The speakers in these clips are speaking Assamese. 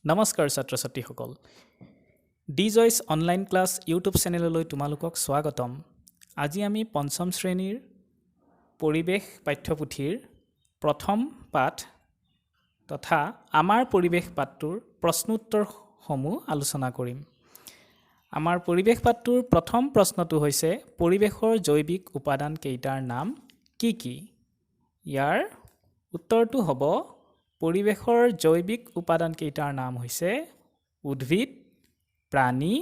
নমস্কাৰ ছাত্ৰ ছাত্ৰীসকল, D Joyce online class YouTube চেনেললৈ তোমালোকক স্বাগতম। আজি আমি পঞ্চম শ্ৰেণীৰ পৰিৱেশ পাঠ্যপুথিৰ প্ৰথম পাঠ তথা আমাৰ পৰিৱেশ পাঠটোৰ প্ৰশ্নোত্তৰসমূহ আলোচনা কৰিম। আমাৰ পৰিৱেশ পাঠটোৰ প্ৰথম প্ৰশ্নটো হৈছে, পৰিৱেশৰ জৈৱিক উপাদান কেইটাৰ নাম কি কি? ইয়াৰ উত্তৰটো হ'ব, পৰিৱেশৰ জৈৱিক উপাদান কেইটাৰ নাম হৈছে উদ্ভিদ, প্ৰাণী,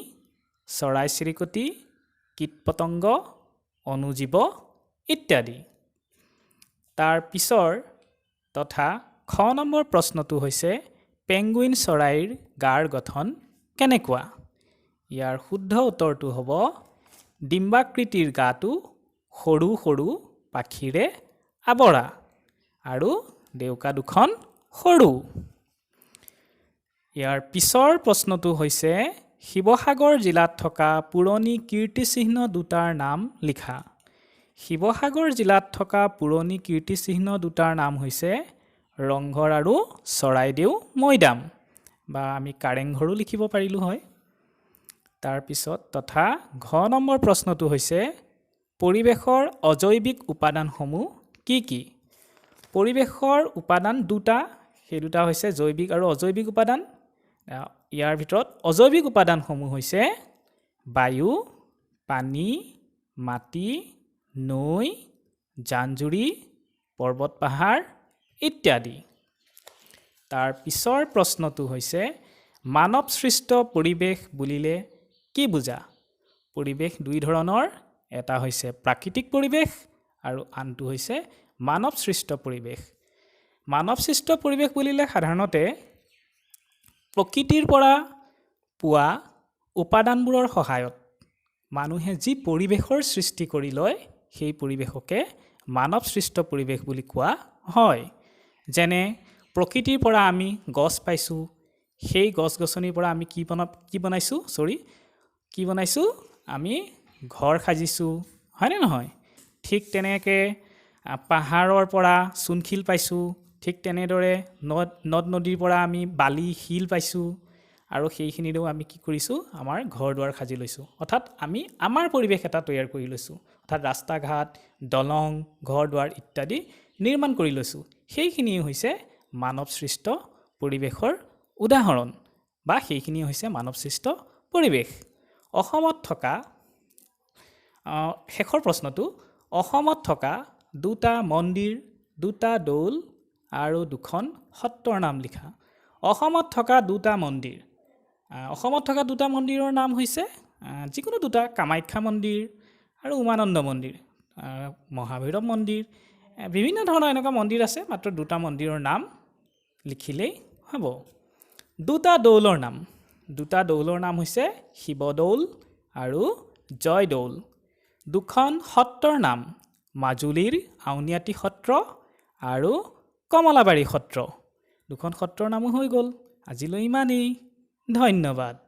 চৰাই চিৰিকটি, কীট পতংগ, অণুজীৱ ইত্যাদি। তাৰ পিছৰ তথা খ নম্বৰ প্ৰশ্নটো হৈছে, পেংগুইন চৰাইৰ গাৰ গঠন কেনেকুৱা? ইয়াৰ শুদ্ধ উত্তৰটো হ'ব, ডিম্বাকৃতিৰ গাটো সৰু সৰু পাখিৰে আৱৰা আৰু ডেউকা দুখন সৰু। ইয়াৰ পিছৰ প্ৰশ্নটো হৈছে, শিৱসাগৰ জিলাত থকা পুৰণি কীৰ্তিচিহ্ন দুটাৰ নাম লিখা। শিৱসাগৰ জিলাত থকা পুৰণি কীৰ্তিচিহ্ন দুটাৰ নাম হৈছে ৰংঘৰ আৰু চৰাইদেউ মৈদাম, বা আমি কাৰেংঘৰো লিখিব পাৰিলোঁ হয়। তাৰপিছত তথা ঘ নম্বৰ প্ৰশ্নটো হৈছে, পৰিৱেশৰ অজৈৱিক উপাদানসমূহ কি কি? পৰিৱেশৰ উপাদান দুটা, সেই দুটা হৈছে জৈৱিক আৰু অজৈৱিক উপাদান। ইয়াৰ ভিতৰত অজৈৱিক উপাদানসমূহ হৈছে বায়ু, পানী, মাটি, নৈ, জান-জুৰি, পৰ্বত পাহাৰ ইত্যাদি। তাৰ পিছৰ প্ৰশ্নটো হৈছে, মানৱ সৃষ্ট পৰিৱেশ বুলিলে কি বুজা? পৰিৱেশ দুই ধৰণৰ, এটা হৈছে প্ৰাকৃতিক পৰিৱেশ আৰু আনটো হৈছে মানৱ সৃষ্ট পৰিৱেশ। মানৱ সৃষ্ট পৰিৱেশ বুলিলে সাধাৰণতে প্ৰকৃতিৰ পৰা পোৱা উপাদানবোৰৰ সহায়ত মানুহে যি পৰিৱেশৰ সৃষ্টি কৰি লয়, সেই পৰিৱেশকে মানৱ সৃষ্ট পৰিৱেশ বুলি কোৱা হয়। যেনে প্ৰকৃতিৰ পৰা আমি গছ পাইছোঁ, সেই গছ গছনিৰ পৰা আমি কি বনাইছোঁ, চৰি, কি বনাইছোঁ? আমি ঘৰ সাজিছোঁ, হয়নে নহয়? ঠিক তেনেকৈ পাহাৰৰ পৰা চূণশিল পাইছোঁ। ঠিক তেনেদৰে নদ নদীৰ পৰা আমি বালি, শিল পাইছোঁ আৰু সেইখিনিৰেও আমি কি কৰিছোঁ? আমাৰ ঘৰ দুৱাৰ সাজি লৈছোঁ। অৰ্থাৎ আমি আমাৰ পৰিৱেশ এটা তৈয়াৰ কৰি লৈছোঁ, অৰ্থাৎ ৰাস্তা ঘাট, দলং, ঘৰ দুৱাৰ ইত্যাদি নিৰ্মাণ কৰি লৈছোঁ। সেইখিনিয়ে হৈছে মানৱ সৃষ্ট পৰিৱেশৰ উদাহৰণ বা সেইখিনিয়ে হৈছে মানৱ সৃষ্ট পৰিৱেশ। অসমত থকা শেষৰ প্ৰশ্নটো, অসমত থকা দুটা মন্দিৰ, দুটা দৌল আৰু দুখন সত্ৰৰ নাম লিখা। অসমত থকা দুটা মন্দিৰ, অসমত থকা দুটা মন্দিৰৰ নাম হৈছে যিকোনো দুটা, কামাখ্যা মন্দিৰ আৰু উমানন্দ মন্দিৰ, মহাভৈৰৱ মন্দিৰ, বিভিন্ন ধৰণৰ এনেকুৱা মন্দিৰ আছে। মাত্ৰ দুটা মন্দিৰৰ নাম লিখিলেই হ'ব। দুটা দৌলৰ নাম, দুটা দৌলৰ নাম হৈছে শিৱদৌল আৰু জয়দৌল। দুখন সত্ৰৰ নাম মাজুলীৰ আউনীআটী সত্ৰ আৰু কমলাবাৰী সত্ৰ। দুখন সত্ৰৰ নামো হৈ গ'ল। আজিলৈ ইমানেই, ধন্যবাদ।